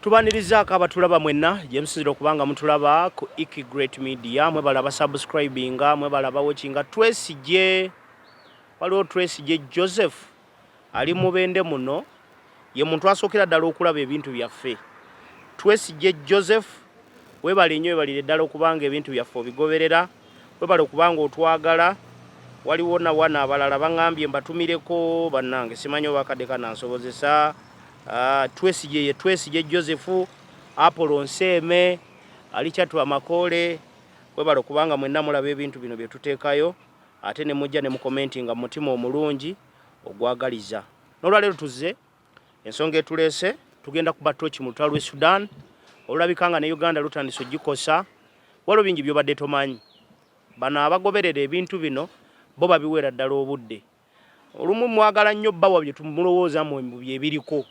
Tubanirizaako abatulaba mwenna gye musinzira okuba nga mutulaba ku Iki Great Media. Mwebale abasubscribinga, mwebale abawatchinga. Twesigye, waliwo Twesigye Joseph ali Mubende muno, ye muntu asookera ddala okulaba ebintu byaffe. Twesigye Joseph, webale nnyo, webalire ddala okuba nga ebintu byaffe obigoberera, webale okuba nga otwagala. Waliwo na wano abalala baŋambye mbatumireko, bannange simanyi oba akadde kanansobozesa. Twesigye ye Twesigye Joseph, Apollo Nseeme, Alichatu Amakole, webale okubanga mwenna mulaba ebintu bino bye tuteekayo ate ne mujja ne mukomentinga mu mutima omulungi ogwagaliza. N'olwaleero tuzze ensonga etuleese, tugenda kuba toki mu lutalo lw'e Sudan olulabika nga ne Uganda lutandise ogikosa. Waliwo bingi by'obadde tomanyi. Bano abagoberera ebintu bino bo babiweera ddala obudde. Olumu mwagala nnyo bawa bye mulowooza mwe mbu bye biriko,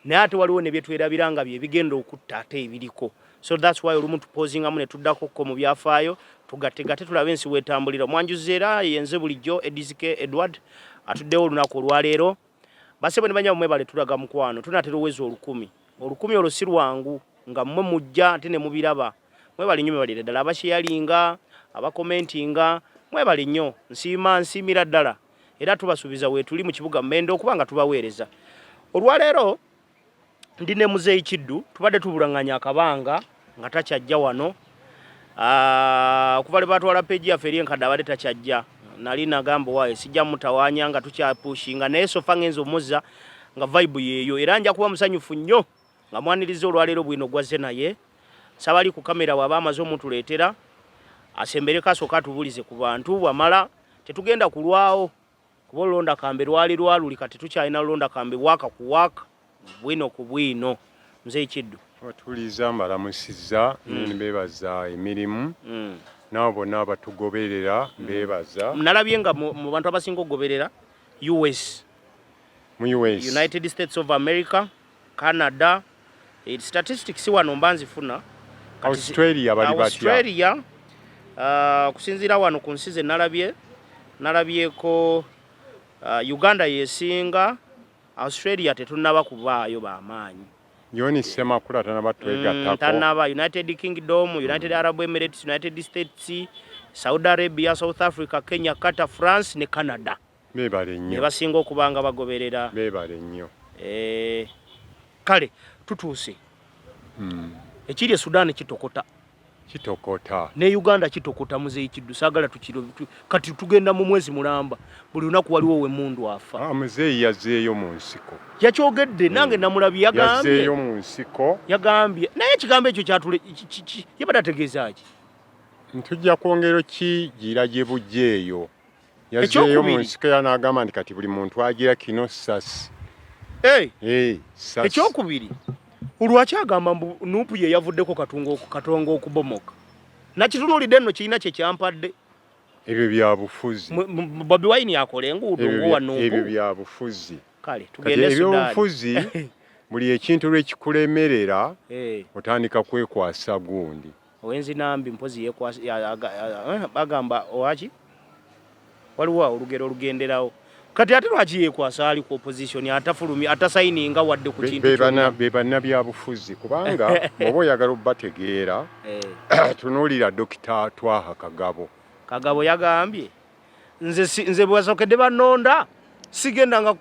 naye ate waliwo ne bye twerabira nga bye bigenda okutta ate ebiriko. So that's why olumu tupozingamu ne tuddako ko mu byafaayo tugattegate tulabe ensi w'etambulira. Omwanjuzi era yenze bulijjo Edizike Edward atuddewo olunaku olwaleero. Bassebo ne bannyabo mwebale tulaga mukwano, tunaatera oweza 1000. 1000 olwo si lwangu nga mmwe mujja ate ne mubiraba. Mwebale nnyo mwebalire ddala abasheyalinga, abakomentinga, mwebale nnyo. Nsiima nsiimira ddala era tubasuubiza weetuli mu kibuga Mende okuba nga tubaweereza. Olwaleero ndi ne Muzeeyi Kiddu, tubadde tubulanganya akabanga nga takyajja wano. Okuva lwe batwala peegi yaffe eri enkadde abadde takyajja. Nali nagamba owaaye sijja mutawaanya nga tukyapushinga, naye sofa ngenze omuzza nga vibe yeeyo, era nja kuba musanyufu nnyo nga mwaniriza olwaleero bwino gwazze naye. Nsaba ali ku kamera bw'aba amaze omutuleetera asembereko asooke atubuulize ku bantu, bw'amala tetugenda kulwawo kuba olulonda kambe lwali lwaluli, kati tukyalina lulonda kambe waaka ku waaka, bwino ku bwino. Mzee Kiddu. Abatuwuliriza mbalamusizza nembebaza emirimu n'abo bonna abatugoberera mbebaza. Nalabye nga mu bantu abasinga okugoberera US, mu US, United States of America, Canada, statistics wano mba nzifuna. Australia bali batya? Australia, okusinziira wano ku nsi ze nalabye, nalabyeko Uganda yesinga, Australia tetunnaba kubaayo bamaanyi. John Ssemakula tanaba twegattako. Tanaba. United Kingdom, United Arab Emirates, United States, Saudi Arabia, South Africa, Kenya, Qatar, France ne Canada. Beebale nnyo. Ne basinga okuba nga bagoberera. Beebale nnyo. Kale tutuuse. Ekiri e Sudan kitokota. Kitokota. Ne Uganda kitokota. Muzeeyi Kiddu, saagala tukiro kati tugenda mu mwezi mulamba, buli lunaku waliwo ow'emmundu afa. Muzeeyi yazzeeyo mu nsiko. Yakyogedde nange namulabye, yagambye. Yazzeeyo mu nsiko. Yagambye naye ekigambo ekyo kyatule yabadde ategeeza ki? Ntujja kwongera okigira gye bujja eyo. Yazzeeyo mu nsiko era n'agamba nti kati buli muntu agira kino sasi. Ekyokubiri, olwaki agamba mbu NUP ye yavuddeko Katonga okubomoka? Nakitunuulidde nno kirina kye kyampadde. Ebyo bya bufuzi. Bobi Wine akola enguudo ng'owa NUP. Ebyo bya bufuzi. Kale tugende Sudan. Ebyobufuzi buli ekintu lwekikulemerera otandika kwekwasa gundi. Owenzinambi mpozi yekwasa, bagamba owaki waliwo olugero olugenderawo. Kati ate lwaki yekwasa ali ku opposition atafulumi atasayininga wadde ku kintu kyonna? Be bannabyabufuzi kubanga bw'oba oyagala obategeera tunuulira Dokita Twaha Kagabo. Kagabo yagambye nze bwasokedde banonda sigenda nga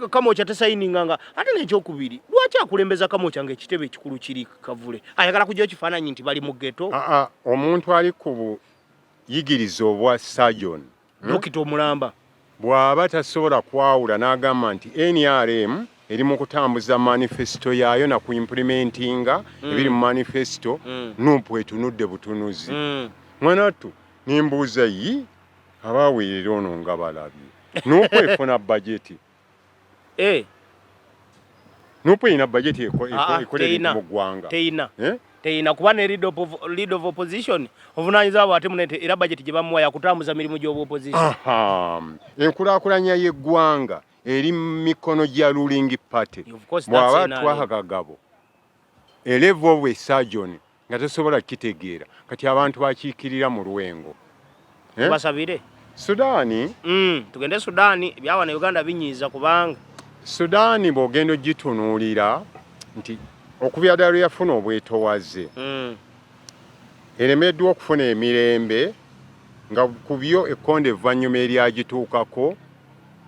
Kamwokya tesayininga nga ate n'ekyokubiri lwaki akulembeza Kamwokya nga ekitebe ekikulu kiri Kavule? Ayagala kujja ekifaananyi nti bali mu ghetto. Omuntu ali ku buyigirize obwa surgeon, Dokita omulamba bw'aba tasobola kwawula n'agamba nti NRM eri mu kutambuza manifesto yaayo na ku implementinga ebiri mu manifesto, NUP etunudde butunuzi. Mwanattu nimbuuza yi abaweerera ono nga balabye NUP efuna bajeti. NUP erina bajeti ekola ebintu mu ggwanga? Teyina. Teyina kuba ne lead of opposition ovunaanyizibwa ate munene, era bajeti gye bamuwa yakutambuza mirimu gy'obu opposition. Enkulaakulanya y'eggwanga eri mu mikono gya ruling party. Bw'aba Twaha Kagabo a level of a surgeon nga tosobola kukitegeera, kati abantu bakiikirira mu Lwengo. Tubasabire. Sudaani. Tugende Sudaani, ebyawana Uganda binyiiza kubanga Sudaani bw'ogenda ogitunuulira nti Okubya ddala lwe yafuna obwetowaze, eremeddwa okufuna emirembe nga ku byo ekkonde evvannyuma eryagituukako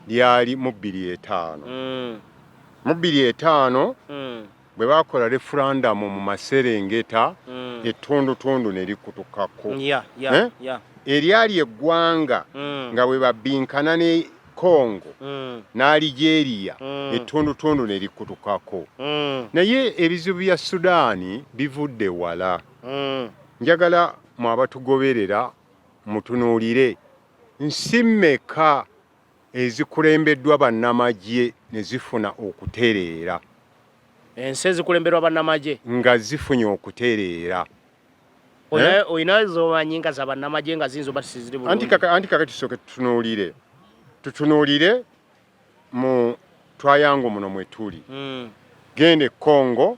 lyali mu 2005. Mu 2005 bwe baakola referandamu mu maserengeta, ettundutundu ne likutukako. Eh? Eryali eggwanga nga bwe babbinkana ne Congo n'Algeria, ettundutundu ne likutukako. Naye ebizibu bya Sudaani bivudde wala. Njagala mwe abatugoberera mutunuulire nsi mmeka ezikulembeddwa bannamagye ne zifuna okutereera. Ensi ezikulemberwa bannamagye nga zifunye okutereera. Eh? Olina zomanyi nga za bannamagye nga ziyinza oba tisiziri bulungi? Anti kakati tusooke tutunuulire mu twayango muno mwe tuli. Genda e Congo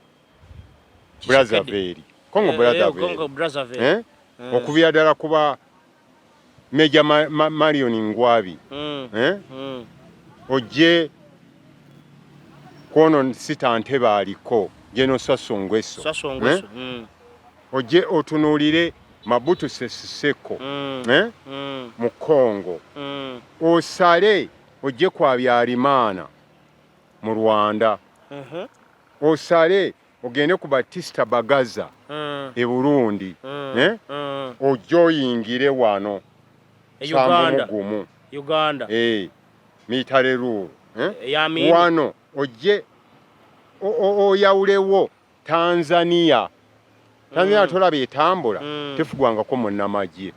Brazzaville, Congo Brazzaville, eh? Okuviira ddala kuba Major Marion Ngwabi, eh? Ojje kwono Sita Ntebe aliko, General Sassou Nguesso, eh? Ojje otunuulire Mabutu Sese Seko, eh? Mu Congo, osale ojje kwa Habyarimana mu Rwanda, osale ogende ku Batista Bagaza e Burundi, eh? Ojje oyingire wano Uganda. Gumu. Uganda. Eh, military rule, eh? Ey'Amini. Wano ojje oyawulewo Tanzania. Tanzania tolaba etambula, tefugwangako munnamagye.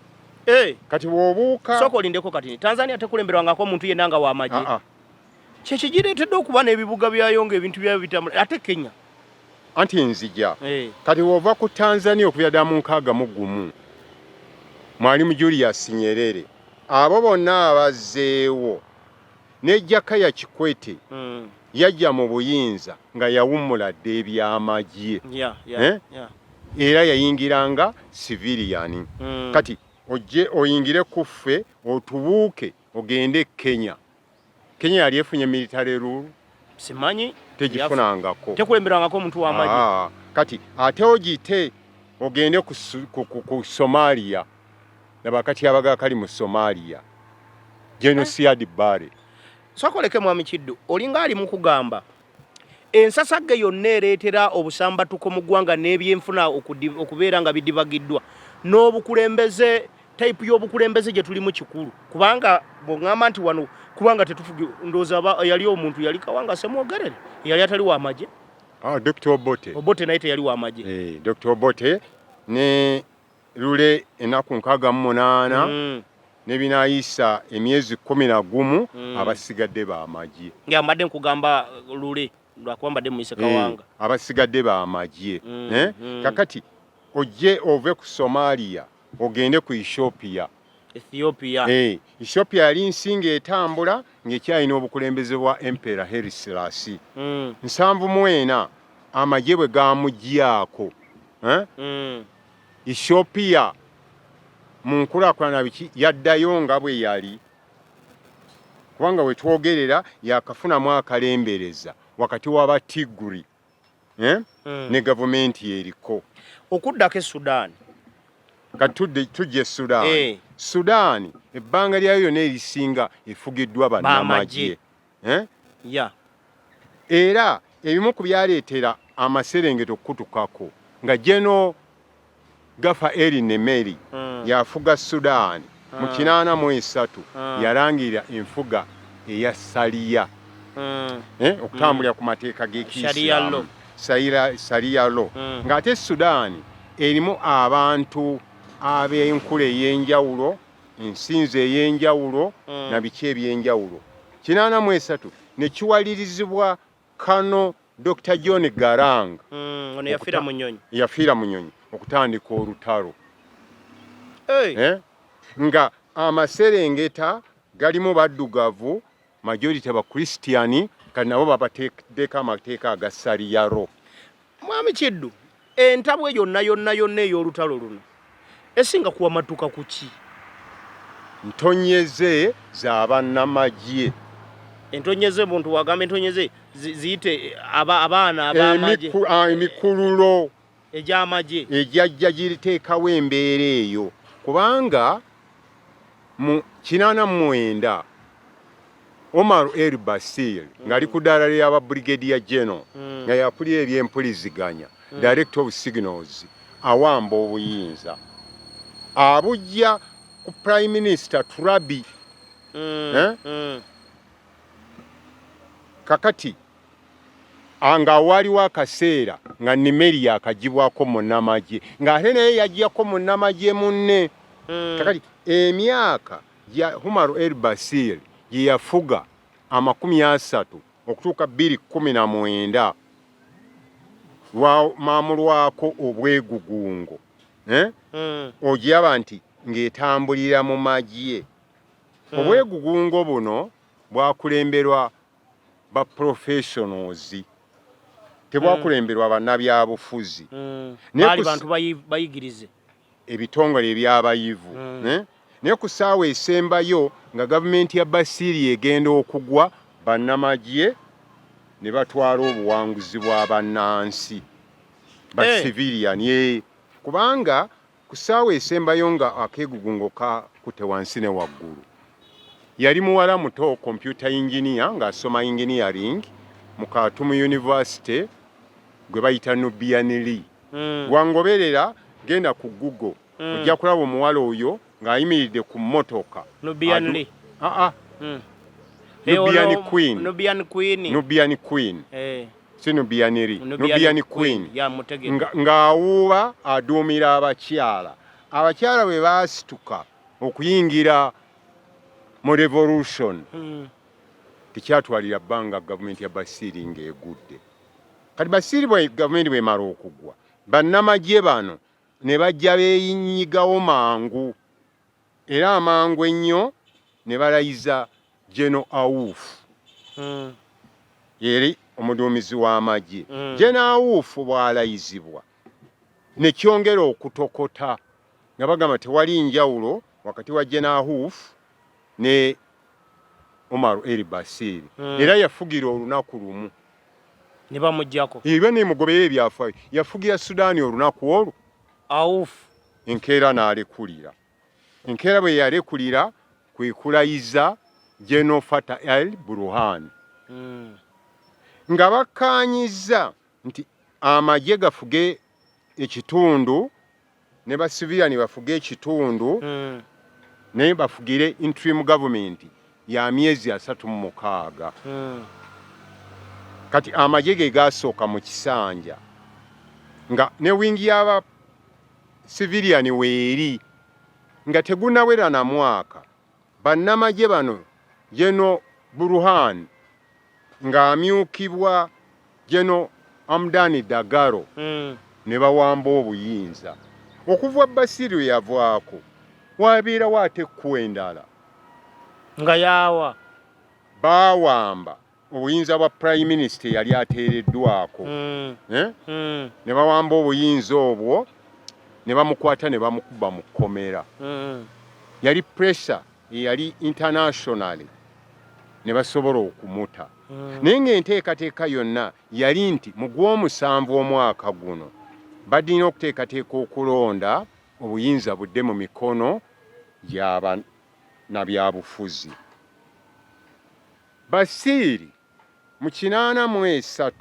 Eh, Kati bw'obuuka sooka olindeko kati. Tanzania tekulemberwangako omuntu yenna nga w'amagye? Ah, ah. Kyekigireetedde okuba n'ebibuga byayo ng'ebintu byayo bitambula, ate Kenya? Anti nzija. Eh. Kati bw'ova ku Tanzania, okuviira ddala mu 61 Mwalimu Julius Nyerere, abo bonna abazzeewo ne Jakaya Kikwete yajja mu buyinza nga yawummula dda ebyamagye. Eh? Era yayingiranga civilian. Kati ojje oyingire ku ffe, otubuuke ogende e Kenya. Kenya yali efunye military rule? Simanyi. Tegifunangako. Tekulemberwangako omuntu w'amagye. Ah, kati ate ogite ogende ku Somalia, laba kati abaga kali mu Somalia, General Siad Barre. Sooka oleke, Mwami Kiddu, olinga ali mu kugamba ensasagge yonna ereetera obusambatuko mu ggwanga n'ebyenfuna okubeera nga bidibagiddwa n'obukulembeze, type y'obukulembeze gye tulimu kikulu, kubanga bw'oŋŋamba nti wano kubanga tetufugi, ndowooza yali omuntu yali Kawanga Semwogerere yali atali w'amagye. Ah, Dr. Obote. Obote naye teyali w'amagye. Eh, Dr. Obote ne Lule ennaku 68 ne binaayisa emyezi 11, abasigadde b'amagye. Nga mbadde nkugamba Lule lwakuba mbadde muyise Kawanga. Eh, abasigadde b'amagye. Eh? Kakati ojje ove ku Somalia ogende ku Ethiopia. Ethiopia. Eh, Ethiopia yali nsi ng'etambula ng'ekyalina obukulembeze bwa Emperor Haile Selassie. 74 amagye bwe gamugyako, eh? Ethiopia mu nkulaakulana biki yaddayo nga bwe yali, kubanga we twogerera yakafunamu akalembereza wakati w'Abatigri, eh? Ne gavumenti eriko. Okuddako e Sudan. Kati tujja e Sudan. Eh. Sudan ebbanga lyayo yonna erisinga efugiddwa bannamagye, eh? Era ebimu ku byaleetera amaserengeto okukutukako nga General Gafa Eri Nemeri yafuga Sudan mu 83, yalangirira enfuga eya Saliya, eh, okutambulira ku mateeka Sharia law. g'Ekiyisiraamu, Sharia law, ng'ate Sudan erimu abantu ab'enkula ey'enjawulo, ensinza ey'enjawulo na biki ebyenjawulo. 83 ne kiwalirizibwa kano Dr. John Garang. Ono yafiira mu nnyonyi. Yafiira mu nyonyi, okutandika olutalo. Hey. Eh? Nga amaserengeta galimu baddugavu, majority Abakristiyani, kati nabo babateeddeko amateeka aga Sharia law. Mwami Kiddu, entabwe yonna yonna yonna ey'olutalo luno esinga kuwamatuka ku ki? Ntonyeze za bannamagye. Entonyeze muntu wagamba entonyeze ziyite abaana ab'amagye. Emikululo egy'amagye ejajja giriteekawo embeera eyo, kubanga mu 89 Omar El Bashir ng'ali ku ddaala ly'aba Brigadier General, nga yakulira ebyempuliziganya, Director of Signals, awamba obuyinza abujja ku Prime Minister Turabi. Eh? Kakati nga waliwo akaseera nga Nimeri yakagibwako munnamagye, ng'ate naye yaggyako munnamagye munne. Kakati emyaka gya Umar El Bashir gye yafuga 30 okutuuka 2019 lwamamulwako obwegugungo, eh? Ogiraba nti ng'etambulira mu magye. Obwegugungo buno bwakulemberwa ba professionals, tebwakulemberwa bannabyabufuzi. Naye baali bantu bayigirize. Ebitongole ebyabayivu. Eh? Naye ku ssaawa esembayo nga gavumenti ya Bashir egenda okugwa, bannamagye ne batwala obuwanguzi bwa bannansi ba civilian, kubanga ku ssaawa esembayo nga akeegugungo kakute wansi ne waggulu, yali muwala muto, computer engineer, ng'asoma engineering mu Khartoum University, gwe bayita Nubian Lee. Gwangoberera, genda ku Google, ojja kulaba omuwala oyo ng'ayimiridde ku mmotoka. Nubian Lee. Ah, ah. Nubian Queen. Nubian Queen. Nubian Queen. Si Nubian Lee, Nubian Queen. Ya, mutegedde. Ng'awuuba aduumira abakyala. Abakyala bwe baasituka okuyingira mu revolution, tekyatwalira bbanga gavumenti ya Bashir ng'egudde. Kati Bashir bwe gavumenti bwemala okugwa, bannamagye bano ne bajja beeyinyigawo mangu era amangu ennyo ne balayiza General Auf, eri omuduumizi w'amagye. General Auf bw'alayizibwa, ne kyongera okutokota nga bagamba tewali njawulo wakati wa General Auf ne Omar El Bashir. Era yafugira olunaku lumu. Ne bamuggyako. Ebyo nemugoberera ebyafaayo, yafugira Sudaani olunaku olwo. Auf. Enkeera n'alekulira. Enkeera bwe yalekulira, kwe kulayiza General Fatah El Burhan, nga bakkaanyizza nti amagye gafuge ekitundu ne ba civilian bafuge ekitundu, naye bafugire interim government ya myezi 36. Kati amagye ge gasooka mu kisanja nga ne wing y'aba civilian weeri, nga tegunawera na mwaka, bannamagye bano, General Burhan ng'amyukibwa General Hamdan Dagalo, ne bawamba obuyinza. Okuva Bashir lwe yavaako, wabeerawo ate ekkuwa endala. Nga yaawa? Baawamba obuyinza bwa Prime Minister eyali ateereddwako. Eh? Ne bawamba obuyinza obwo, ne bamukwata ne bamukuba mu kkomera. Yali pressure eyali internationally ne basobola okumuta. Naye ng'enteekateeka yonna yali nti mu Gw'omusanvu omwaka guno balina okuteekateeka okulonda, obuyinza budde mu mikono gy'abannabyabufuzi. Bashir mu 83,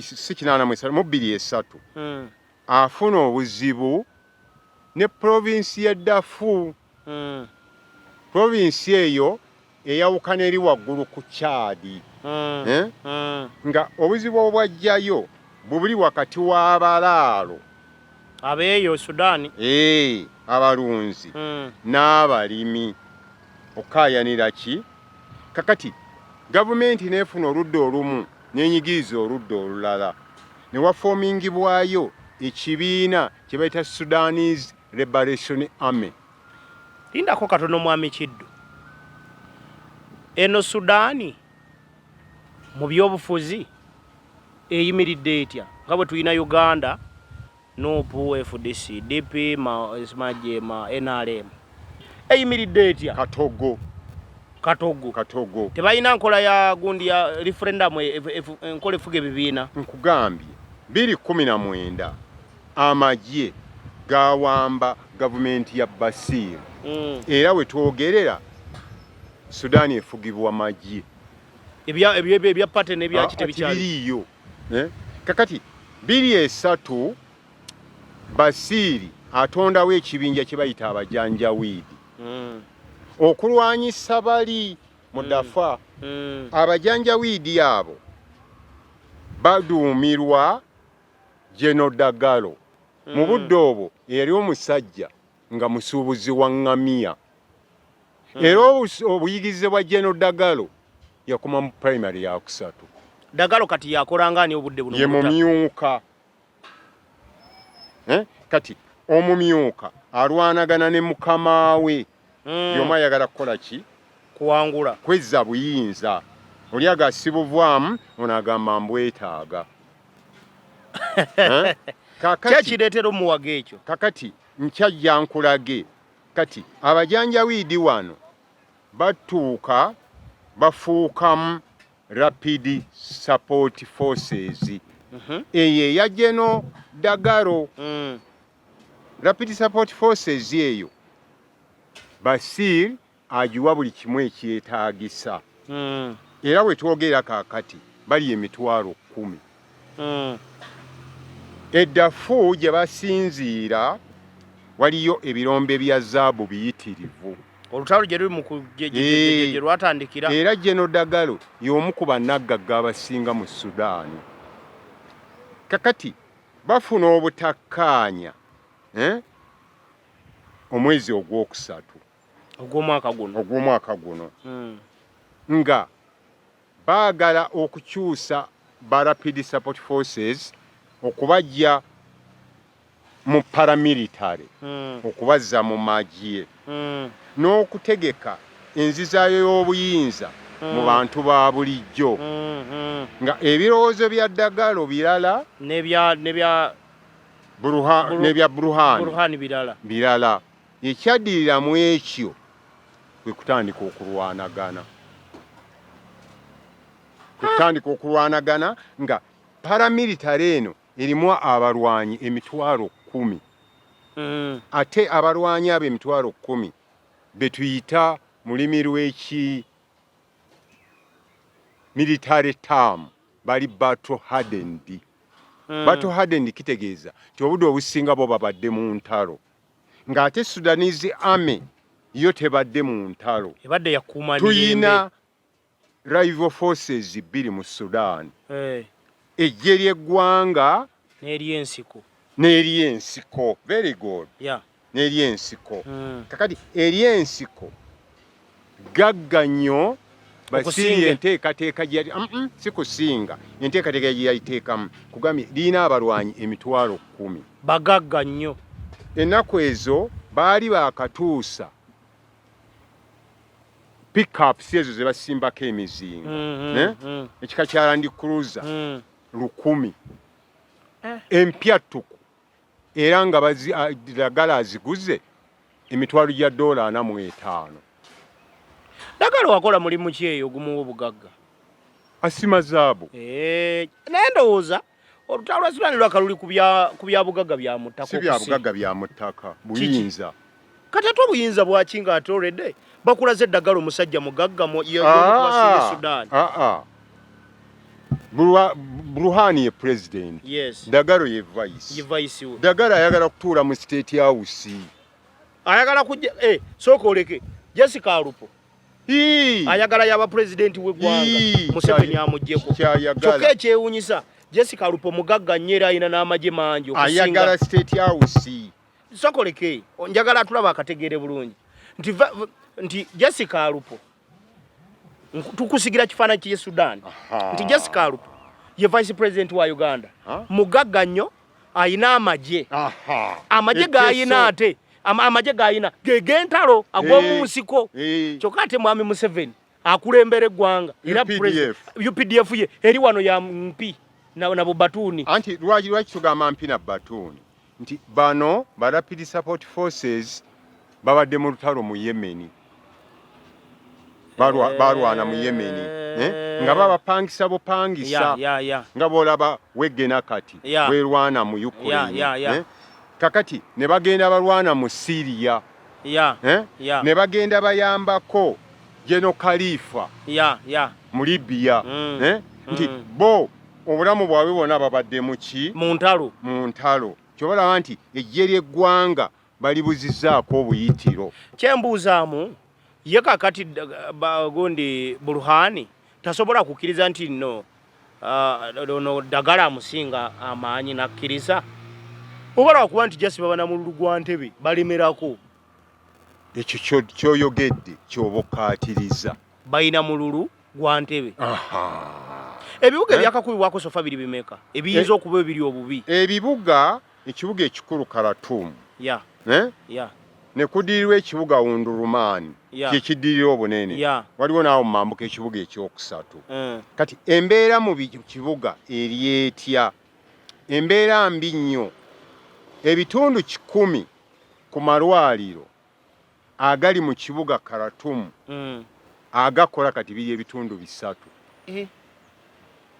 si 83, mu 23, afuna obuzibu ne province ya Darfur. Province eyo eyawukana eri waggulu ku Chad. Eh? Nga obuzibu obwajjayo bubuli wakati w'abalaalo abeeyo Sudaani. Eh, abalunzi n'abalimi okukaayanira ki. Kakati gavumenti n'efuna oludda olumu n'enyigiriza oludda olulala, ne wafoomingibwayo ekibiina kye bayita Sudanese Liberation Army. Lindako katono, mwami Kiddu. Eno Sudaani mu byobufuzi eyimiridde etya? Nga bwe tulina Uganda, NUP, FDC, DP, majema, NRM, eyimiridde etya? Katogo. Katogo. Katogo. Tebalina nkola ya gundi ya referendum, enkola efuga ebibiina. Nkugambye, 2019 amagye gawamba gavumenti ya Bashir. Era wetwogerera Sudaani efugibwa magye. Ebya party n'ebyaki tebikyali. Tibiriiyo. Eh? Kakati 2003 Bashir atondawo ekibinja kye bayita abajanjawiidi okulwanyisa bali mu Darfur. Abajanjawiidi abo baduumirwa General Dagalo. Mu budde obwo eyali omusajja nga musuubuzi wa ŋŋamiya. Era obuyigirize bwa General Dagalo yakoma mu primary yakusatu. Dagalo kati yakolanga ani obudde buno? Ye mumyuka. Eh? Kati omumyuka alwanagana ne mukama we. Byoma ayagala kukola ki? Kuwangula. Kwezza buyinza. Oli aga sibuvaamu, ono agamba mbwetaaga. Eh? Kakati kyekireetera omuwaga ekyo? Kakati nkyajja nkulage. Kati abajanjawiidi wano batuuka bafuukamu Rapid Support Forces. Eyo eya General Dagalo. Rapid Support Forces eyo Bashir agiwa buli kimu ekyetaagisa. Era wetwogera kaakati bali 10,000. E Darfur gye basinziira waliyo ebirombe bya zaabu biyitirivu. Olutalo gye luli gye lwatandikira. Era General Dagalo y'omu ku bannaggagga abasinga mu Sudaani. Kakati bafuna obutakkaanya omwezi ogwokusatu ogw'omwaka guno, ogw'omwaka guno, nga baagala okukyusa ba Rapid Support Forces okubajja mu paramilitary okubazza mu magye n'okutegeka enzizaayo y'obuyinza mu bantu ba bulijjo, nga ebirowoozo bya Dagalo birala n'ebya n'ebya Burhan Burhan birala. Birala. Ekyaddirira mu ekyo kwe kutandika okulwanagana, kutandika okulwanagana nga paramilitary eno erimu abalwanyi 10,000. Ate abalwanyi abo 10,000 betuyita mu lulimi lw'eki military term bali battle hardened. Battle hardened kitegeeza nti obudde obusinga bo babadde mu ntalo, ng'ate Sudanese Army yo tebadde mu ntalo. Ebadde yakuuma. Tuyina rival forces bbiri mu Sudan, eggye ly'eggwanga n'eryensiko. N'eryensiko, very good. N'eryensiko. Kakati eryensiko gagga nnyo. Bashir enteekateeka gye yali si kusinga enteekateeka gye yaliteekamu kugambye lirina abalwanyi 10,000. Bagagga nnyo. Ennaku ezo baali bakatuusa pickups ezo ze basimbako emizinga, eh? Ekika kya Land Cruiser 1000 empya ttuku, era nga Dagalo aziguze emitwalo gya dola 45. Dagalo wakola mulimu ki eyo ogumuwa obugagga? Asima zaabu. Eh, naye ndowooza olutalo lwa Sudan lwaka luli ku bya bugagga bya mu ttaka. Si bya bugagga bya mu ttaka, buyinza. Kati ate obuyinza bwaki nga ate already bakulaze eddagala omusajja mugagga y'omu Sudan? Ah, ah. Burhan ye president. Dagalo ye vice. Ye vice we. Dagalo ayagala kutuula mu State House. Ayagala kujja, sooka oleke Jessica Alupo ayagala yaba president w'eggwanga, Museveni amuggyeko. Kyokka ekyewuunyisa, Jessica Alupo mugagga nnyo era alina n'amagye mangi. Ayagala State House. Sokoleke njagala atulaba akategeere bulungi nti Jessica Alupo, tukusigira kifaananyi kye Sudan, nti Jessica Alupo ye vice president wa Uganda, mugagga nnyo, ayina amagye. Amagye gayina, ate amagye gayina ge g'entalo ag'omu nsiko. Kyokka ate mwami Museveni akulembera eggwanga era UPDF ye eri wano ya mpi na bubatuuni. Anti lwaki tugamba mpi na batuuni? Nti bano ba Rapid Support Forces babadde mu lutalo mu Yemeni. Balwana mu Yemeni, eh? Nga babapangisa bupangisa, nga bwolaba Wagner kati bwerwana mu Ukraine, eh? Kakati ne bagenda balwana mu Syria, eh? Ne bagenda bayambako General Khalifa mu Libya, eh? Nti bo obulamu bwabwe bwonna babadde muki? Mu ntalo. Mu ntalo. Kyobalaba nti eggye ly'eggwanga balibuzizaako obuyitiro. Kyembuuzaamu ye kakati gundi Burhani tasobola kukkiriza nti nno ono Dagalo amusinga amaanyi nakkiriza, oba lwakuba nti jasi baba na mululu gwa ntebe balemerako? Ekyo kyoyogedde kyoba okkaatiriza. Balina mululu gwa ntebe. Ebibuga ebyakakubibwako so far biri bimeka ebiyinza okuba ebiri obubi? Ebibuga, ekibuga ekikulu Khartoum, eh? Ne kudirirwa ekibuga Omdurman, kyekiddirira obunene. Waliwo naawo mumambuka ekibuga ekyokusatu. Kati embeera mu kibuga eri etya? Embeera mbi nnyo. Ebitundu 100 ku malwaliro agali mu kibuga Khartoum agakola kati biri ebitundu 3. Eh.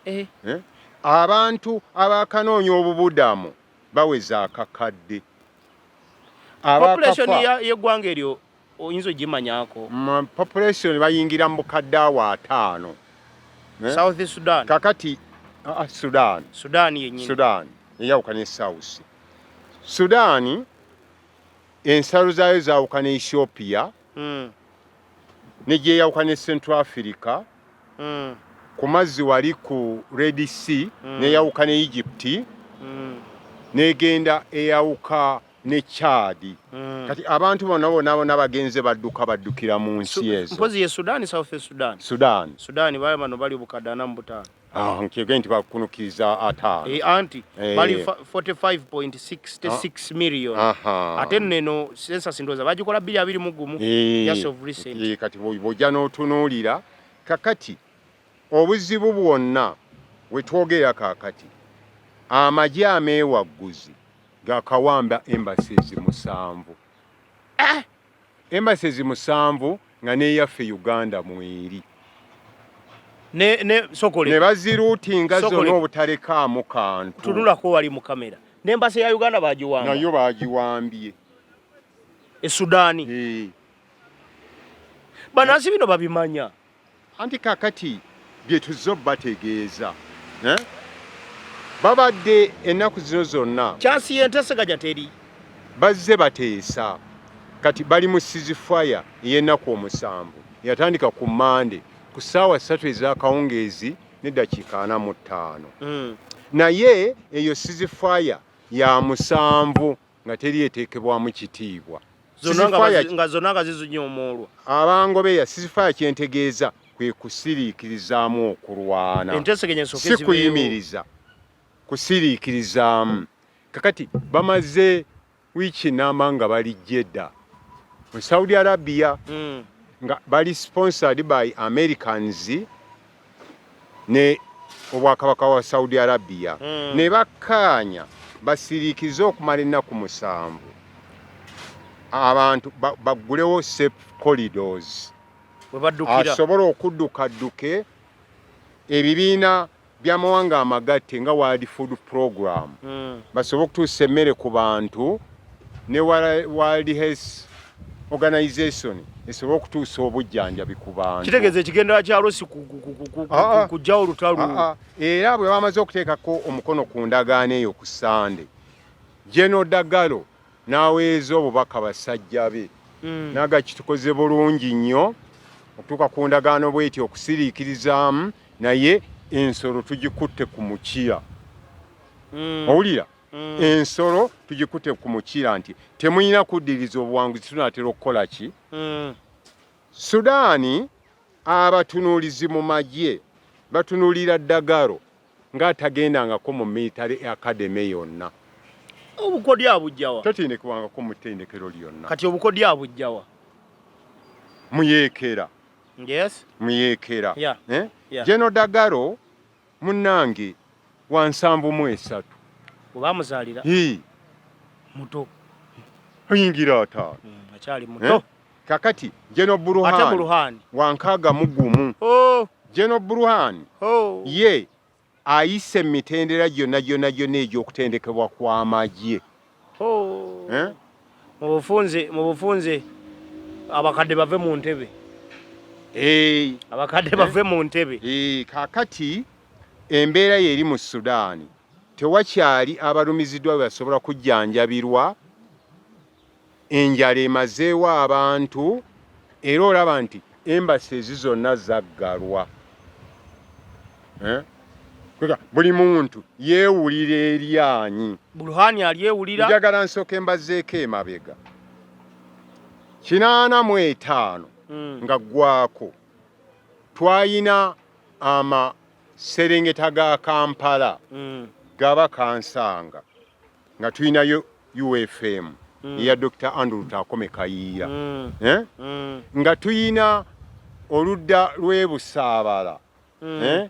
Eh. Eh? Abantu abakanoonya obubudamu baweza akakadde. Population y'eggwanga eryo oyinza ogimanyako? Population bayingira mu bukadde awo 50. Eh? South Sudan. Kakati Sudan. Sudan yennyini. Sudan eyawukana ne South Sudan, ensalo zaayo zaawukana Ethiopia, ne gyeyawukana ne Central Africa, ku mazzi wali ku Red Sea, neyawuka ne Egypt, negenda eyawuka ne Chad. Kati abantu bonna bonna bonna bagenze badduka, baddukira mu nsi ezo. Mpozi ye Sudan, South Sudan? Sudan. Sudan bali bano bali obukadde 45. Ah, nkigende nti bakunukiriza 50. Eh, anti bali 45.66 million. Ate neno census ndowooza bagikola 2021, just of recent. Kati bw'ojja n'otunuulira kakati obuzibu bwonna wetwogerera kaakati, amagye ameewagguzi gakawamba embassies 7. Embassies 7 nga n'eyaffe Uganda mweri. Ne sokole. Ne baziruutinga zonna obutalekaamu kantu. Tunulako wali mu kamera. N'embassy ya Uganda bagiwamba. Nayo bagiwambye. E Sudaani. Bannansi bino babimanya. Anti kakati bye tuzze bategeeza, eh? Babadde ennaku zino zonna Kyansi y'enteeseganya teri. Bazze bateesa. Kati bali mu ceasefire ey'ennaku 7 yatandika ku Mande ku ssaawa 3 ez'akawungeezi n'eddakiika 45. Naye eyo ceasefire ya 7 nga teri eteekebwamu kitiibwa. Nga zonna nga zizinyomoolwa. Abangobeya ceasefire kyentegeeza kwe kusiriikirizaamu okulwana, Enteeseganya si kuyimiriza, kusiriikirizaamu. Kakati bamaze wiiki namba nga bali Jeddah mu Saudi Arabia, nga bali sponsored by Americans ne obwakabaka wa Saudi Arabia, ne bakkaanya basiriikirize okumala ennaku 7, abantu baggulewo safe corridors asobola okuddukadduke, ebibiina by'amawanga amagatte nga World Food Program basobole okutuusa emmere ku bantu, ne World Health Organization esobole okutuusa obujjanjabi ku bantu. Kitegeeza ekigendera kyalwo si kujjawo olutalo. Era bwe bamaze okuteekako omukono ku ndagaano eyo ku Sande, General Dagalo n'aweeza obubaka basajja be, naga kitukoze bulungi nnyo okutuuka ku ndagaano bweti okusiriikirizaamu, naye ensolo tugikutte ku mukira. Owulira? Ensolo tugikutte ku mukira nti temulina kuddiriza obuwanguzi, tunaatera okukola ki? Sudaani, abatunuulizi mu magye batunuulira Dagalo ng'atagendangako mu military academy yonna. Obukodyo abujjawa? Tatendekebwangako mu ttendekero lyonna. Kati obukodyo abujjawa? Muyeekera. Muyeekera. Eh? General Dagalo munnange wa 73. Webamuzaalira muto. Ayingira 50. Akyali muto. Kakati General Burhan wa 61. Oh. General Burhan oh. ye ayise emitendera gyonna gyonna gyonna egy'okutendekebwa kw'amagye. Oh. Eh? Mu bufunze abakadde bave mu ntebe. Abakadde bave mu ntebe. Kakati embeera yeri mu Sudaani, tewakyali abalumiziddwa bwe basobola kujjanjabirwa, enjala emazeewo abantu, era olaba nti embassy zonna zaggalwa. Eh? Buli muntu yeewulira eryanyi. Burhani alyewulira. Njagala nsooke mbazeeko emabega 85 nga ggwako twayina amaserengeta ga Kampala gaba Kansanga, nga tulinayo UFM eya Dr Andrew Lutaakome Kayiira, eh? Nga tuyina oludda lw'ebusaabala, eh?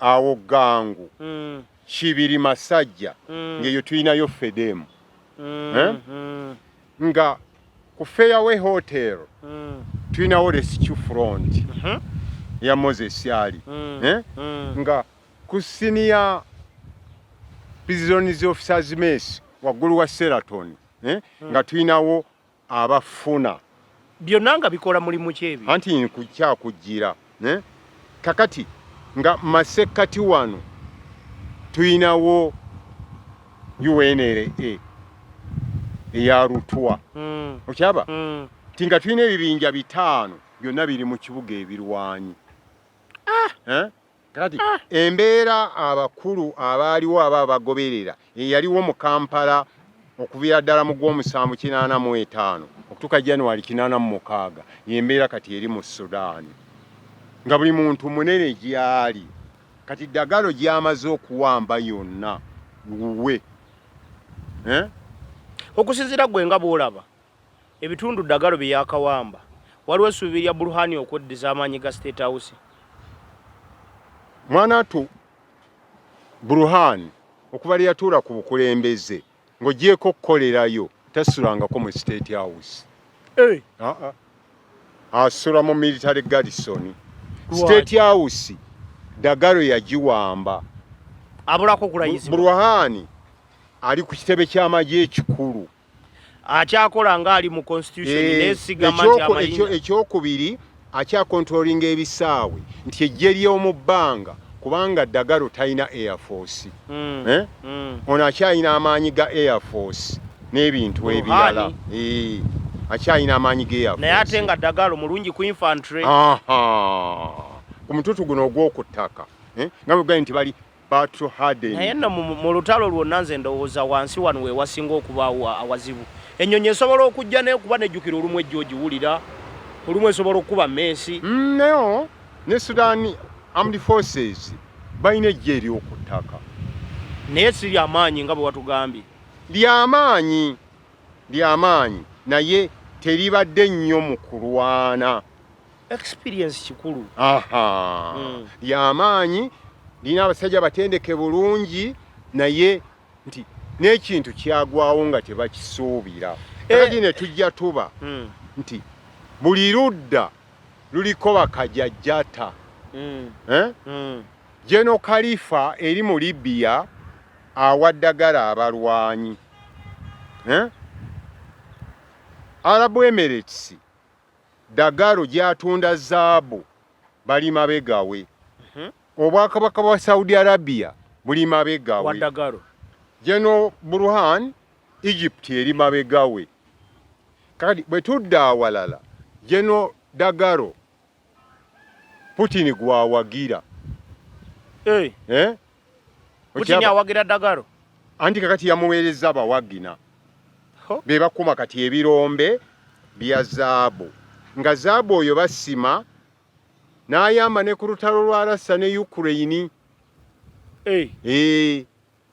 Awo Gangu, Kibiri, Masajja, ng'eyo tulinayo Fedemu, eh? Nga ku Fairway Hotel tulinawo Rescue Front ya Moses Ali, eh? Nga ku Senior Prisons Officers Mess waggulu wa Sheraton, eh? Nga tulinawo abafuna. Byonna nga bikola mulimu ki ebyo? Anti nkukyakujjira, eh? Kakati nga masekkati wano tulinawo UNLA eya Lutwa. Okyaba ti nga tulina ebibinja 5 byonna biri mu kibuga ebirwanyi. Eh? Kakati embeera abakulu abaaliwo aba abagoberera eyaliwo mu Kampala okuviira ddala mu gw'omusanvu 85 okutuuka January 86, yembeera kati eri mu Sudaani, nga buli muntu munene gyali. Kati Dagalo gyamaze okuwamba yonna wuwe, eh? Okusinziira gwe nga bw'olaba ebitundu Dagalo bye yakawamba, waliwo essuubi lya Burhani okweddiza amaanyi ga State House? Mwanatu, Burhani okuva lye yatuula ku bukulembeze, ng'ogyeko okukolerayo, tasulangako mu State House. Hey. Asula mu military garrison. State House Dagalo yagiwamba. Abulako kulayizibwa. Burhani ali ku kitebe ky'amagye ekikulu. Akyakola ng'ali mu constitution, nesigama nti amayinja. Ekyokubiri, akyakontrolinga ebisaawe nti ejje ly'omu bbanga, kubanga Dagalo talina air force. Eh? Ono akyalina amaanyi ga air force n'ebintu Burhani. ebirala. Akyalina amaanyi ga air Naye ate force. nga Dagalo mulungi ku infantry. Aha. Ku mututu guno ogw'oku ttaka, eh? Nga bwe nti bali battle hardened. Naye nno mu lutalo lwonna, nze ndowooza wansi wano we wasinga okubaawo awazibu. Ennyonyi esobola okujja nekuba, nejjukira olumu ejja ogiwulira, olumu esobola okukuba meesi. Nayo ne Sudan Armed Forces balina ejje ery'oku ttaka. Naye si lyamaanyi nga bwe watugambye. Lyamaanyi, lyamaanyi, naye teribadde nnyo mu kulwana. Experience kikulu. Aha. Lyamaanyi, lirina abasajja batendeke bulungi, naye nti n'ekintu kyagwawo nga tebakisuubira. Kakati ne tujja tuba nti buli ludda luliko bakajajjata. Eh? General Khalifa eri mu Libya awa Dagalo abalwanyi, eh? Arab Emirates, Dagalo gyatunda zaabu, bali mabegawe. Obwakabaka bwa Saudi Arabia buli mabegawe. Wa Dagalo. General Burhan, Egypt eri mabegawe. Kakati bwe tudda awalala, General Dagalo Putin gwawagira. Hey. Eh? Putin Okyaba? awagira Dagalo. Anti kakati yamuweereza abawagina Ho. be bakuma kati ebirombe bya zaabu, nga zaabu oyo basima n'ayamba ne ku lutalo lwa Russia ne Ukraine. Hey. Eh,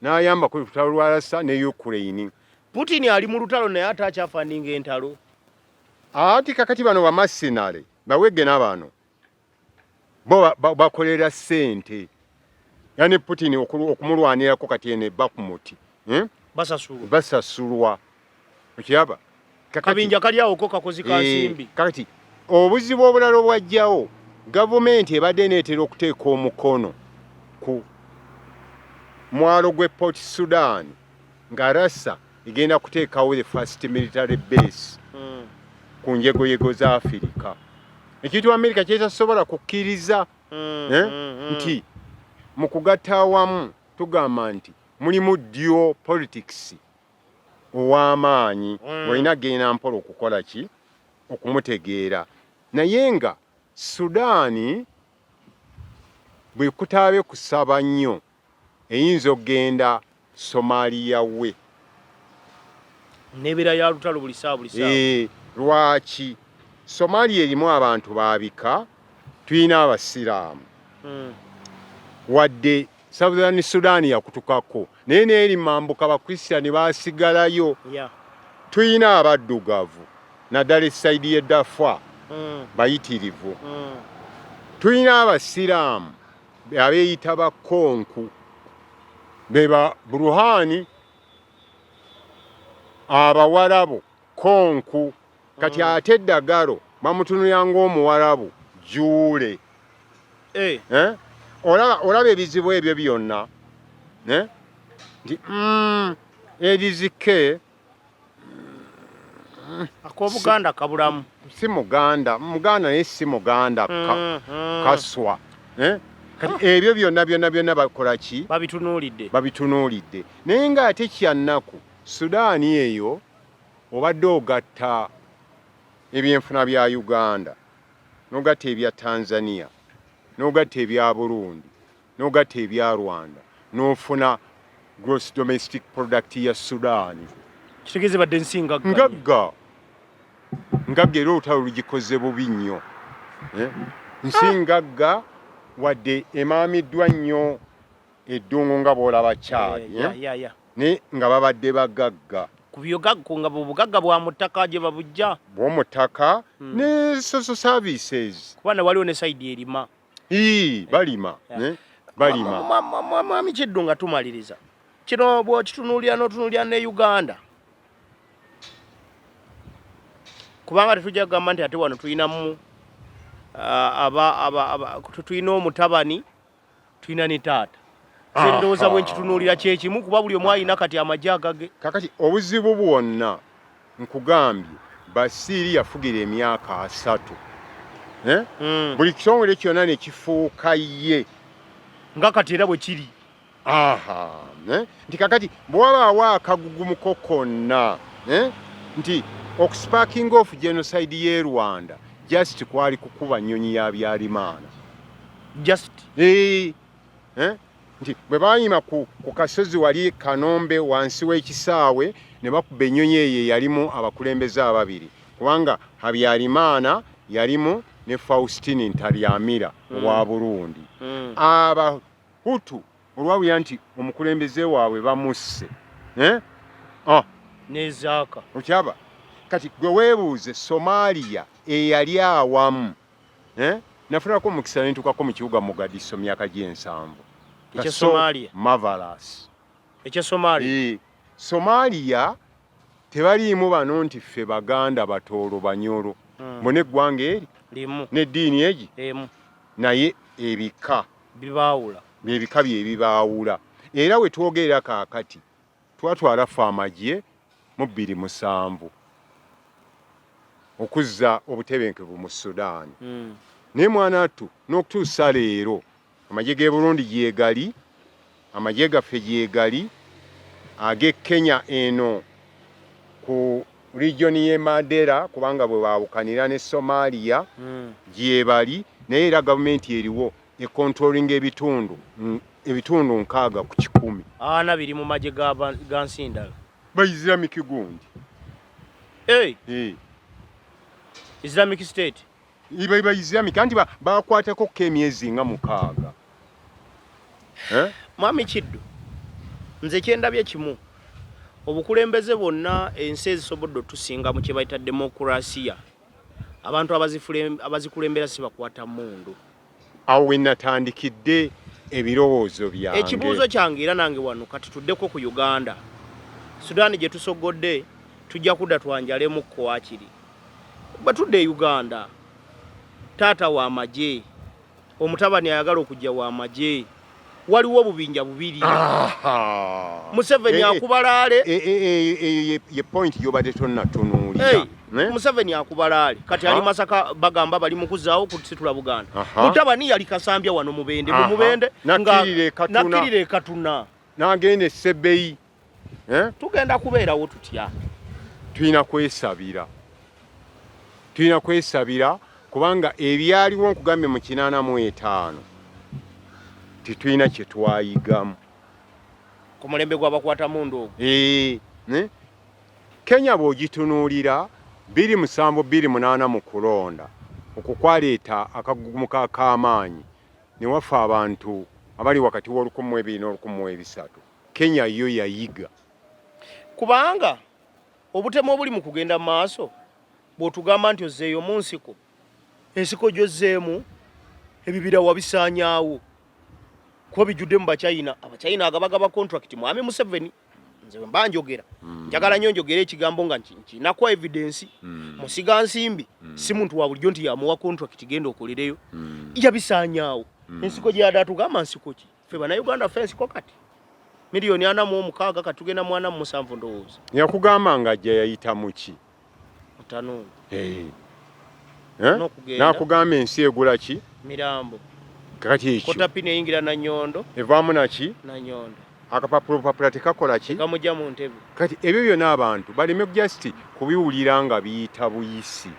n'ayamba ku lutalo lwa Russia ne Ukraine. Putin ali mu lutalo, naye ate akyafundinga entalo. Ati kakati bano bamasinale bawegena bano bo bakolera ssente, yani Putin okumulwanirako kati eno ebba ku muti, Basasulwa. Basasulwa, okiraba? Kabinja kali awo ko kakozi ka eh, nsimbi. Kakati obuzibu obulala obwajjawo, gavumenti ebadde eneetera okuteeka omukono ku mwalo gw'e Port Sudan nga Rasa egenda kuteekawo the first military base ku njegoyego za Afirika, ekintu Amerika kyetasobola kukkiriza eh? Nti mu kugatta awamu tugamba nti mulimu dual politics ow'amaanyi, ng'olina kugenda mpola okukola ki, okumutegeera. Naye nga Sudaani bwe kutaabe kusaba nnyo, eyinza okugenda Somalia we. Nebeera ya lutalo buli saawa buli saawa. Eh, lwaki? Somalia erimu abantu ba bika, tulina Abasiraamu. Wadde Southern Sudan yakutukako, naye neeri mambuka Bakristiani baasigalayo. Tulina abaddugavu naddala esayidi y'e Darfur bayitirivu. Tulina Abasiraamu abeeyita bakonku be ba Buruhani, Abawarabu konku. Kati ate Dagalo bamutunulira ng'Omuwarabu juule. Eh. Eh? Olaba ebizibu ebyo byonna, eh? Nti erizike ak'Obuganda kabulamu. Si Muganda, Muganda naye si Muganda kaswa. Eh? Kati ebyo byonna byonna byonna bakola ki? Babitunuulidde. Babitunuulidde. Naye ng'ate kyannaku, Sudaani eyo obadde ogatta ebyenfuna bya Uganda, n'ogatta ebya Tanzania, n'ogatta ebya Burundi, n'ogatta ebya Rwanda, n'ofuna gross domestic product ya Sudaani. Kitegeeza badde nsi ngagga. Ngagga. Ngagga, era olutalo lugikoze bubi nnyo. Eh? Nsi ngagga wadde emaamiddwa nnyo eddungu nga bw'olaba Chad, eh? Naye nga babadde bagagga. Ku byogagga nga obugagga bwa mu ttaka gye babujja. Bw'omu ttaka ne social services. Kuba ne waliwo ne side erima. Ii, balima. Eh? Balima. Mwami Kiddu, nga tumaliriza, kino bw'okitunuulira n'otunuulira ne Uganda, kubanga tetujja kugamba nti ate wano tulinamu tulina omutabani, tulina ne taata. Nze ndowooza bwe nkitunuulira kyekimu, kuba buli omu alina kati amagye agage. Kakati obuzibu bwonna nkugambye, Basiiri yafugira emyaka 30, eh? Buli kitongole kyonna ne kifuuka ye. Nga kati era bwe kiri. Aha, eh? Nti kakati bwe wabaawo akagugumuko konna, eh? Nti okusparking off genocide y'e Rwanda just kwali kukuba nnyonyi ya Byarimana. Just. Eh, eh? Nti bwe bayima ku kasozi wali Kanombe wansi w'ekisaawe ne bakuba ennyonyi eyo eyalimu abakulembeze ababiri, kubanga Habyarimana yalimu ne Faustin Ntaryamira owa Burundi. Abahutu olwawulira nti omukulembeze waabwe bamusse, eh? Ah. Nezaaka. Okyaba kati gwe weebuuze Somalia eyali awamu, eh? Nafunako omukisa nentukako mu kibuga Mogadisho myaka gy'ensanvu. Ekya Somalia. Marvelous. Ekya Somalia. Eh, Somalia tebaliimu bano nti ffe Baganda, Batoolo, Banyoro. Bona eggwanga eri limu n'eddiini egi emu, naye ebika bibaawula. Ebika bye bibaawula. Era we twogerera kaakati twatwala ffe amagye mu 2007 okuzza obutebenkevu mu Sudaani. Naye mwana attu n'okutuusa leero amagye g'e Burundi gyegali, amagye gaffe gyegali, ag'e Kenya eno ku region y'e Mandera, kubanga bwe baawukanira ne Somalia, gyebali. Naye era gavumenti eriwo econtrollinga ebitundu 60%. Ana biri mu magye ga nsi ndala. Ba Islamic gundi. Hey. Hey. Islamic State. Iba iba Islamic anti bakwatako ko emyezi nga 6, eh? Mwami Kiddu, nze kyendabye kimu, obukulembeze bwonna ensi ezisobodde otusinga mu kye bayita demokurasiya, abantu abazikulembera si bakwata mmundu. Awo we natandikidde ebirowoozo byange. Ekibuuzo kyange era nange wano kati tuddeko ku Uganda. Sudan gye tusogodde. Tujja kudda twanjalemukko wakiri. Bwe tudda e Uganda, taata wa magye, omutabani ayagala okujja wa magye, waliwo obubinja bubiri. Museveni akubalaale. Eyo ye point gy'obadde tonnatunuulira. Museveni akubalaale kati ali Masaka, bagamba bali mu kuzzaawo kusitula Buganda. Mutabani yali Kasambya wano Mubende, mu Mubende nakkirira e Katuna, n'agenda e Sebei. Tugenda kubeerawo tutya? Tulina kwesabira, tulina kwesabira, kubanga ebyaliwo nkugambye mu 85 tetulina kye twayigamu. Ku mulembe gw'abakwatamundu ogwo. Kenya bw'ogitunuulira 2007 2008 mu kulonda okwo kwaleeta akagugumuka ak'amaanyi ne wafa abantu abali wakati w'o1200 n'o1300. Kenya yo yayiga. Kubanga obutemu obuli mu kugenda mu maaso, bw'otugamba nti ozzeeyo mu nsiko, ensiko gy'ozzeemu ebibira wabisaanyaawo kuba bijjudde mu Bachina. Abachina agabagaba contract. Mwami Museveni, nze bwe mba njogera, njagala nnyo njogere ekigambo nga nkinako evidence. Musiga nsimbi si muntu wa bulijjo nti yamuwa contract genda okolereyo. Yabisaanyaawo. Ensiko gye yadde atugamba nsiko ki? Ffe Bannayuganda ffe ensiko kati miliyoni 46, kati tugenda mu 47 ndowooza. Yakugamba nga ajja yayita muki? Mutanuulu. Eh? N'akugamba ensi egula ki? Mirambo. Kakati ekyo kotapini eyingira Nanyondo. Evaamu naki? Nanyondo. Akapapula opapula tekakola ki? Kamujja mu ntebe. Kati ebyo byonna abantu baleme just kubiwulira nga biyita buyisi.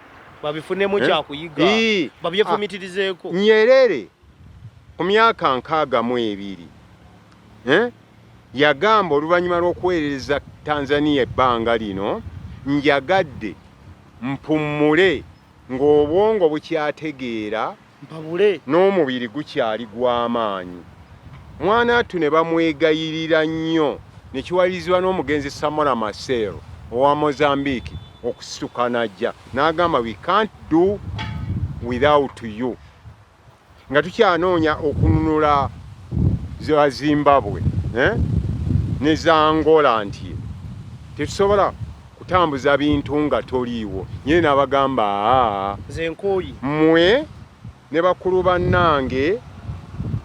Babifunemu kyakuyiga, babyefumitirizeeko. Nyerere ku myaka 62 yagamba oluvannyuma lw'okuweereza Tanzania ebbanga lino, njagadde mpummule ng'obwongo bukyategeera mpabule n'omubiri gukyali gw'amaanyi. Mwana attu ne bamwegayirira nnyo ne kiwalirizibwa n'omugenzi Samora Machel owa Mozambique okusituka n'ajja n'agamba, "We can't do without you," nga tukyanoonya okununula za Zimbabwe, eh? Ne za Angola, nti tetusobola kutambuza bintu nga toliiwo. Nyine n'abagamba, aa, nze nkooyi. Mmwe ne bakulu bannange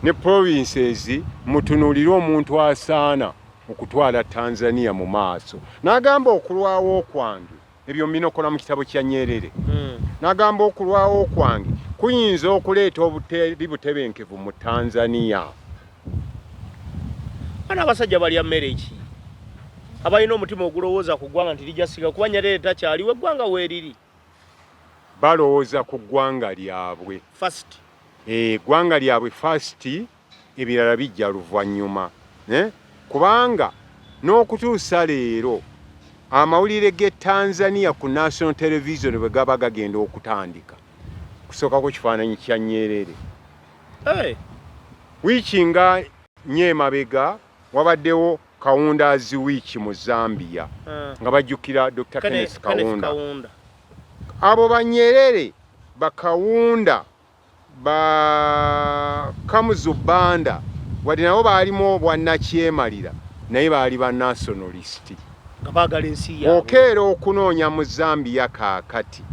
ne provinces mutunuulire omuntu asaana okutwala Tanzania mu maaso. N'agamba okulwawo kwange, ebyo mbinokola mu kitabo kya Nyerere, n'agamba okulwawo kwange kuyinza okuleeta obuteri butebenkevu mu Tanzania. Bano abasajja balya mmere ki abalina omutima ogulowooza ku ggwanga nti lijja siga kuba Nyerere takyaliwo, eggwanga weeriri? Balowooza ku ggwanga lyabwe first. Eggwanga lyabwe first, ebirala bijja luvannyuma, eh? Kubanga n'okutuusa leero amawulire g'e Tanzania ku national television bwe gaba gagenda okutandika, kusookako kifaananyi kya Nyerere. Hey. Wiiki nga nnyo emabega wabaddewo Kaunda's Week mu Zambia, nga bajjukira Dr. Kenneth Kenneth Kaunda. Kaunda. Abo Banyerere, Bakawunda, ba Kamuzu Banda, wadde nabo baalimu obwannakyemalira, naye baali ba nationalist. Nga baagala ensi yaabwe. Okeera okunoonya mu Zambia kaakati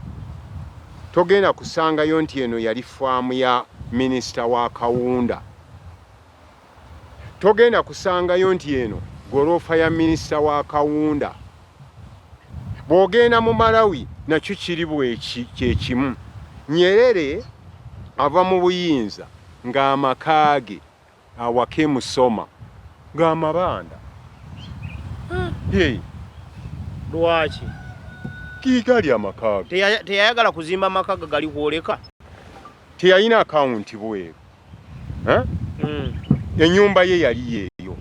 togenda kusangayo nti eno yali faamu ya minisita wa Kawunda, togenda kusangayo nti eno gorofa ya minisita wa Kawunda. Bw'ogenda mu Malawi nakyo kiri bweki kyekimu. Nyerere ava mu buyinza ng'amaka ge awaka e Musoma ng'amabanda. Hey. Lwaki? Kigali amaka ge. Teyayagala kuzimba maka ge gali kwoleka. Teyalina akawunti bweru, eh? Ennyumba ye yali yeeyo.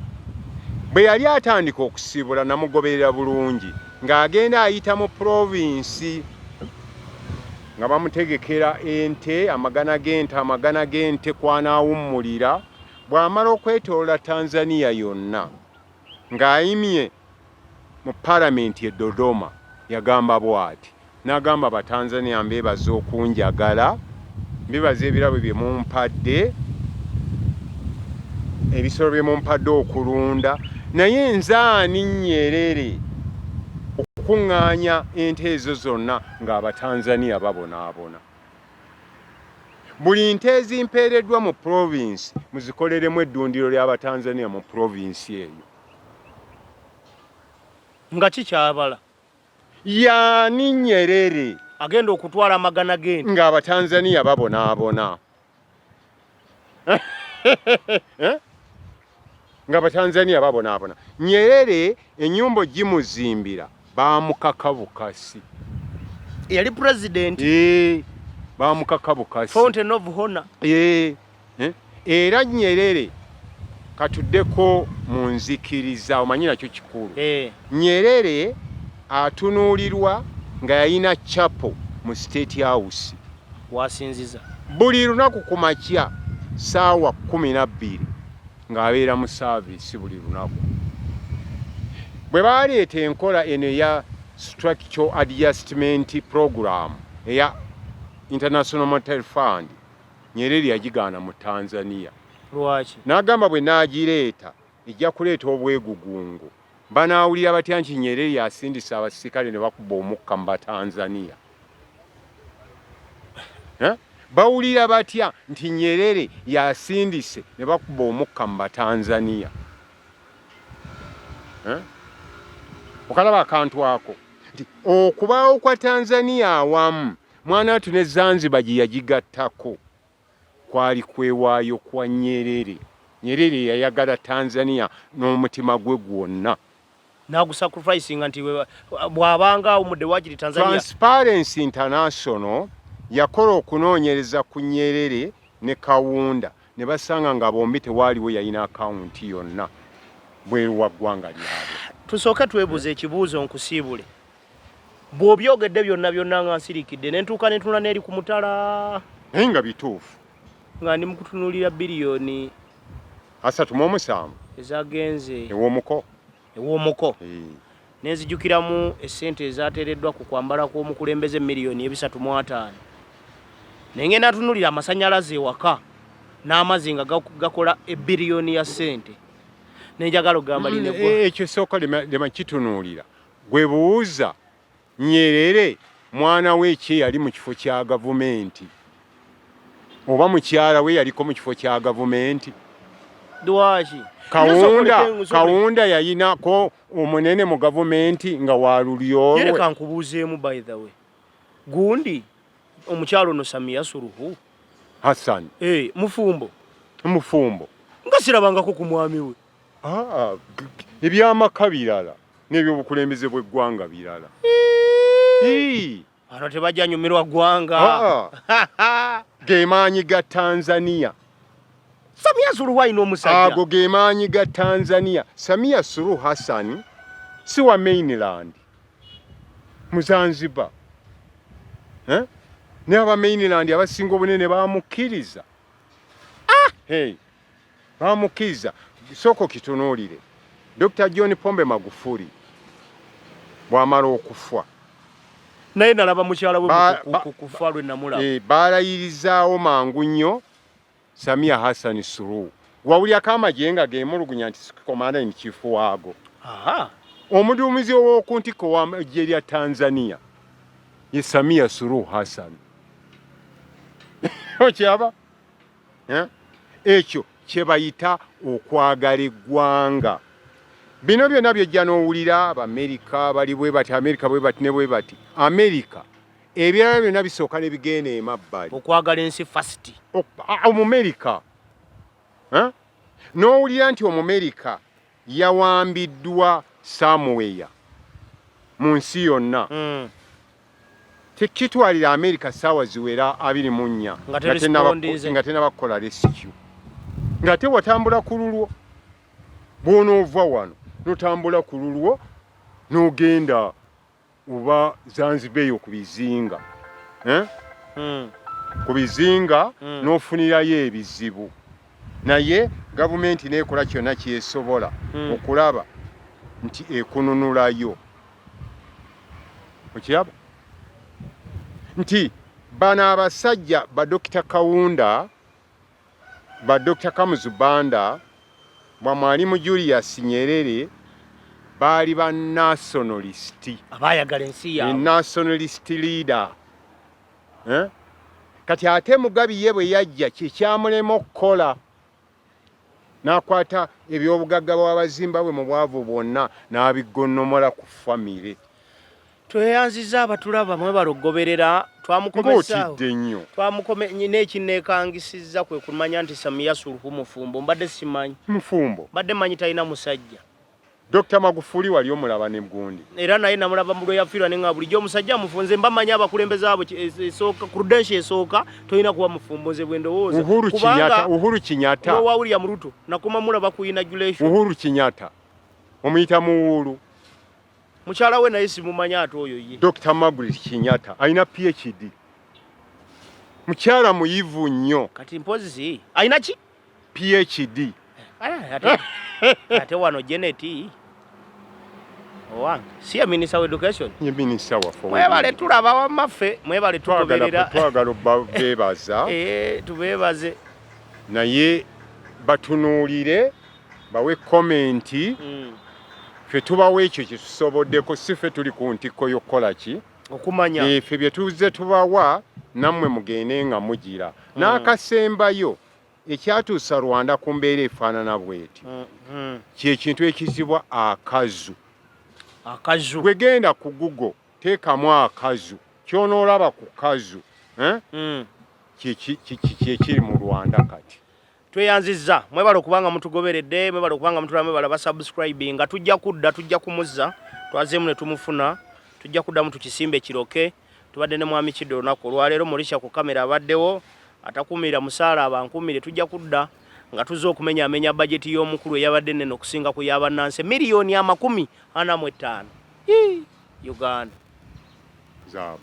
Bwe yali atandika okusibula namugoberera bulungi ng'agenda ayita mu province nga bamutegekera ente, amagana g'ente, amagana g'ente kw'anaawummulira bw'amala okwetoolola Tanzania yonna. Ng'ayimye mu palamenti e Dodoma yagamba bw'ati, n'agamba, "Abatanzania mbeebaza okunjagala, mbebaza ebirabo bye mumpadde, ebisolo bye mumpadde okulunda, naye nze ani Nyerere Okukuŋŋaanya ente ezo zonna ng'Abatanzania babonaabona. Buli nte ezimpeereddwa mu provinsi muzikoleremu eddundiro ly'Abatanzania mu provinsi eyo. Nga kikyabala. Yaani Nyerere agenda okutwala amagana g'ente ng'Abatanzania babonaabona? Eh? Nga Abatanzania babonaabona. Nyerere ennyumba ogimuzimbira baamukaka bukasi. Yali president. Eh, baamukaka bukasi. Fountain of Honor. Eh, eh. Era Nyerere katuddeko mu nzikiriza, omanyi nakyo kikulu. Nyerere atunuulirwa nga yalina chapel mu State House. Wasinziza. Buli lunaku ku makya ssaawa 12 ng'abeera mu saaviisi buli lunaku. Bwe baaleeta enkola eno eya Structural Adjustment Program eya International Monetary Fund, Nyerere yagigaana mu Tanzania. Lwaki? N'agamba bwe naagireeta ejja kuleeta obwegugungo. Banaawulira batya nti Nyerere asindise abasirikale ne bakuba omukka mu Batanzania? Eh? Bawulira batya nti Nyerere yasindise ne bakuba omukka mu Batanzania? Eh? Okalaba akantu ako nti okubaawo kwa Tanzania awamu mwanattu ne Zanzibar gye yagigattako kwali kwewaayo kwa Nyerere. Nyerere yayagala Tanzania n'omutima gwe gwonna. N'agusacrificinga nti bw'abanga awumudde waakiri Tanzania. Transparency International yakola okunoonyereza ku Nyerere ne Kaunda ne basanga nga bombi tewaaliwo yalina akawunti yonna bweru wa ggwanga lyabwe. Tusooke twebuuze ekibuuzo nkusiibule. Bw'obyogedde byonna byonna nga nsirikidde ne ntuuka ne ntunula n'eri ku mutala. Naye nga bituufu. Nga ndi mu kutunuulira biliyoni 37 ezagenze ew'omuko. Ew'omuko. Ne nzijukiramu essente ezaateereddwa ku kwambala kw'omukulembeze miliyoni 350. Ne ngenda ntunuulira amasannyalaze ewaka n'amazzi nga gakola ebbiliyoni ya ssente. Ne njagala okugamba lino eggwanga. Ekyo sooka lema kitunuulira. Gwe buuza Nyerere mwana we ki eyali mu kifo kya gavumenti oba mukyala we yaliko mu kifo kya gavumenti? Lwaki? Kawunda yayinako omunene mu gavumenti nga wa lulyo lwe. Leka nkubuuzeemu by the way. Gundi omukyala ono Samia Suluhu Hassan. Mufumbo. Mufumbo. Nga sirabangako ku mwami we. Ah, ebyamaka birala n'ebyobukulembeze bw'eggwanga birala. Bano tebajja nyumirwa ggwanga. Ah. Ge maanyi ga Tanzania. Samia Suluhu alina omusajja. Ago ge maanyi ga Tanzania. Samia Suluhu Hassan si wa mainland, mu Zanzibar. Eh? Naye aba mainland abasinga obunene bamukkiriza. Ah! Hey. Bamukkiriza. Sooka okitunuulire. Dr. John Pombe Magufuli bw'amala okufa. Naye nalaba mukyala we kufa lwe namulaba. Eh, baalayirizaawo mangu nnyo Samia Hassan Suluhu. Wawulyako amagye nga geemulugunya nti commander in chief waago. Omuduumizi ow'oku ntikko w'amagye lya Tanzania ye Samia Suluhu Hassan. Okyaba? Eh? Ekyo kye bayita okwagala eggwanga. Bino byonna byojja n'owulira Abamerika bali bwe bati, Amerika bwe bati ne bwe bati. Amerika ebirala byonna bisooka ne bigenda emabbali. Okwagala ensi first. Omumerika eh? N'owulira nti Omumerika yawambiddwa somewhere mu nsi yonna. Tekitwalira Amerika ssaawa ziwera 24 nga tennaba kukola rescue. Ng'ate watambula ku lulwo. Bw'onoova wano n'otambula ku lulwo n'ogenda oba Zanzibar eyo ku bizinga. Eh? Ku bizinga n'ofunirayo ebizibu. Naye gavumenti n'ekola kyonna ky'esobola okulaba nti ekununulayo. Okiraba nti bano abasajja ba Dokita Kaunda, ba Dokita Kamuzu Banda, bwa Mwalimu Julius Nyerere Baali ba nationalist. Abaayagala ensi yaabwe. Nationalist leader. Eh? Kati ate Mugabi ye bwe yajja kyekyamulema okukola n'akwata ebyobugagga bw'Abazimbabwe mu bwavu bwonna n'abigonnomola ku famire. Tweyanziza abatulaba mwebale okugoberera twamukomesaawo Ng'otidde nnyo. Twamukome nyina ekinneekangisizza kwe kumanya nti Samia Suluhu mufumbo mbadde simanyi. Mufumbo. Mbadde manyi talina musajja. Dokita Magufuli wali omulaba ne gundi. Era naye namulaba mu lwe yafiirwa ne nga bulijjo omusajja mufunze mba manyi abakulembeze abo esooka credential esooka tolina kuba mufumbo nze bwe ndowooza. Uhuru Kenyatta, Uhuru Kenyatta. Wa William Ruto nakoma mulaba ku inauguration. Uhuru Kenyatta omuyita muwuulu. Mukyala we naye simumanyi ate oyo ye. Dr. Margaret Kenyatta alina PhD. Mukyala muyivu nnyo. Kati mpozi alina ki? PhD. Ate, ate wano Janet owange si ye minister wa education. Ye minister waffe. Mwebale tulaba wamma ffe mwebale tugoberera. Twagala bebaza. Eh, tubebaze. Naye batunuulire bawe komenti ffe tubawa ekyo kye tusoboddeko si ffe tuli ku ntikko y'okukola ki okumanya eh, ffe bye tuzze tubawa nammwe mugende nga mugira n'akasembayo ekyatuusa Rwanda ku mbeera efaanana bweti kyekintu ekizibwa akazu akazu gwe genda ku Google teekamu akazu kyonoolaba ku kazu eh? Kyekiri mu Rwanda kati. Tweyanzizza mwebale okuba nga mutugoberedde, mwebale okuba nga mutulaba, mwebale abasubscribinga. Tujja kudda, tujja kumuzza, twazeemu ne tumufuna, tujja kuddamu tukisimbe kiroke. Tubadde ne Mwami Kidde olunaku olwaleero, Morisha ku kamera abaddewo, atakuumira musaala abankuumire. Tujja kudda nga tuzze okumenyaamenya bajeti y'omukulu eyabadde ennene okusinga ku ya bannansi miliyoni 45. Uganda. Zaabu.